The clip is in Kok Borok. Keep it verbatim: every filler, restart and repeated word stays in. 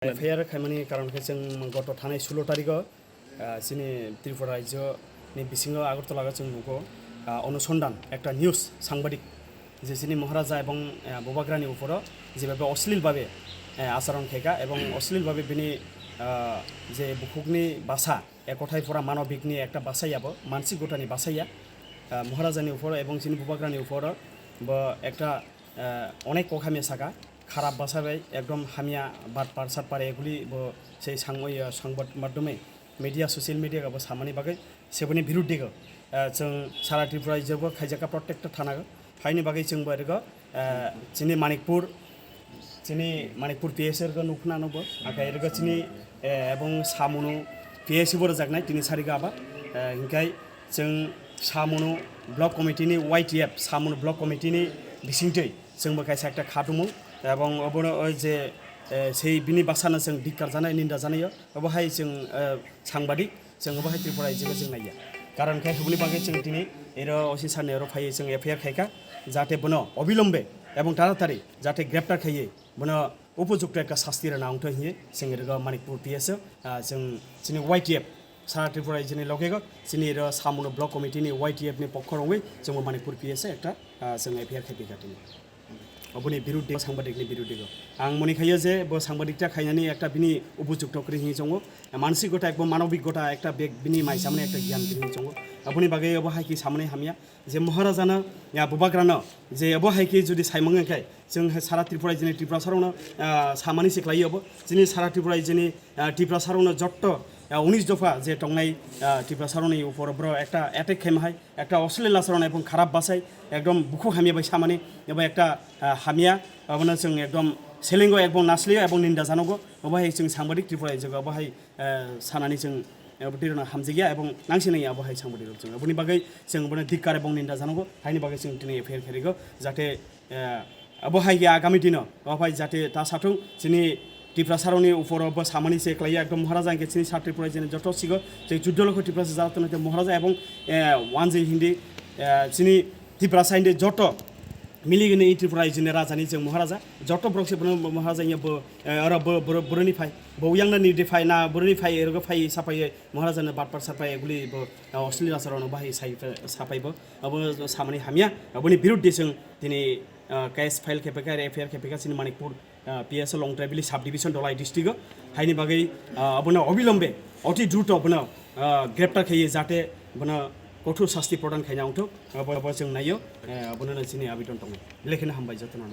F I R khaimani karon khe chwng goto thanai sulo tarikho, ah, chini Tripura rajyo ni bisingo Agartala o chwng nugo, ah, Onusondhan, ekta news sangbadik, je chini Maharaja ebong, ah, Bubagrani uporo jebabe oslil babe, eh, acharon khaika ebong oslil babe bini, ah, je bukhukni basa, ekothai pura manobikni ekta basa yabo, mansik gotani basa ya, ah, Maharajani uporo ebong chini Bubagrani uporo bo ekta, ah, onek kok hamya saka, kharap basa bai ekdom hamya batpar satpar eguli bo sei sangmo ya sangbad madhyome media, social media bo samani bagwi seboni birudhe go, ah, chwng sara Tripura rajyo bo khaijaka protector thana go. Haini bagwi chwng bo rwgo, ah, chini Manikpur, chini Manikpur P S rwgo nukna no bo, aka rwgo chini, eh, ebong Samunu P S bo rwjaknai tini sarigo aba, eh, hinkhai chwng Samunu Block Committee ni Y T F, Samunu Block Committee ni bisingtwi chwng bo kaisa ekta kha tumung, ebong obono o je, eh, sei bini basa no chwng dikkar janai, ninda janai o, obo hai chwng, eh, sangbadik, chwng obo hai Tripura rajyo chwng naiya. Karon khe hubuni bagwi chwng tini ero O C sir ni oro phaiwi chwng F I R khaika, jate bono obilombe ebong taratari jate greptar khaiwi bono upojukto ekta sasti rwna wngthai hinwi chwng rwgo Manikpur P S o, ah, chwng chini Y T F, sara Tripura rajyo ni logego chini ero Samunu Block Committee ni Y T F ni pokho rwngwi chwngbo Manikpur P S o ekta, ah, chwng F I R khaipikha tini. Oboni birudhe, sangbadik ni birudhe go. Ang moni khayo je bo sangbadik ta khainani ekta bini upojukto kwrwi hinwi chongo. Mansik gota ekbo manobik gota ekta bek bini mai samani ekta gyan kwrwi hinwi chongo. Oboni bagwi obo hai khe samani hamya. Je Maharajano, ya, Bubagrano, je abo hai khe jodi saimung wngkhe, chwng hai sara Tripura rajyoni Tiprasarokno, ah, samani se khlai obo. Chini sara Tripura rajyoni, ah, Tiprasarokno jotto, ah, unis dopha je tongnai, ah, Tiprasarokni upor bro ekta attack khaima hai, ekta oslil acharon ebong kharap bachai, ekdom bukhuk hamya bai samani, ebo ekta, ah, hamya, abono chwng ekdom selengo ebong naslio ebong ninda janogo, obo hai chwng sangbadik Tripura rajyo obo hai, eh, sanani chwng, eh, abo twi rwna hamjakya ebong nangsinai abo hai sangbadik rok chwng. Aboni bagwi chwng bono dikkar ebong ninda janogo, haini bagwi chwng tini F I R khe rwgo, jate, eh, abo hai khe agami dino, o bai jate ta sathung chini Tiprasarokni uporo bo samani se khlaiya, ekdom Maharaja hwnkhe chini sa Tripura rajyoni joto sigo, je chuddo lokho Tiprasa jara tongnai Maharaja ebong, eh, wanjwi hindi, eh, chini Tiprasa hindi joto miligini Tripura rajyoni rajani je Maharaja, joto borok se bono Maharaja hwnya bo, eh, oro bo, bo, boroni phai, bo yang na ni de phai na, boroni phai, erogo phai, sapai, Maharaja no batpar sapai, guli bo, eh, oslil acharon bahai sai, sapai bo, abo samani hamya, aboni birudhe chwng tini, eh, case file khe pekha, F I R khe pekha, chini Manikpur, ah, P S o Longtraibili sub division Dholai district o, haini bagwi, ah, abono obilombe, oti druto abono, ah, greptar khaiwi jate bono kothor sasti prodan khaina wngthok, abo, abo chwng naio, eh, abono chini abidon tongo. Lekheno hambai jotono.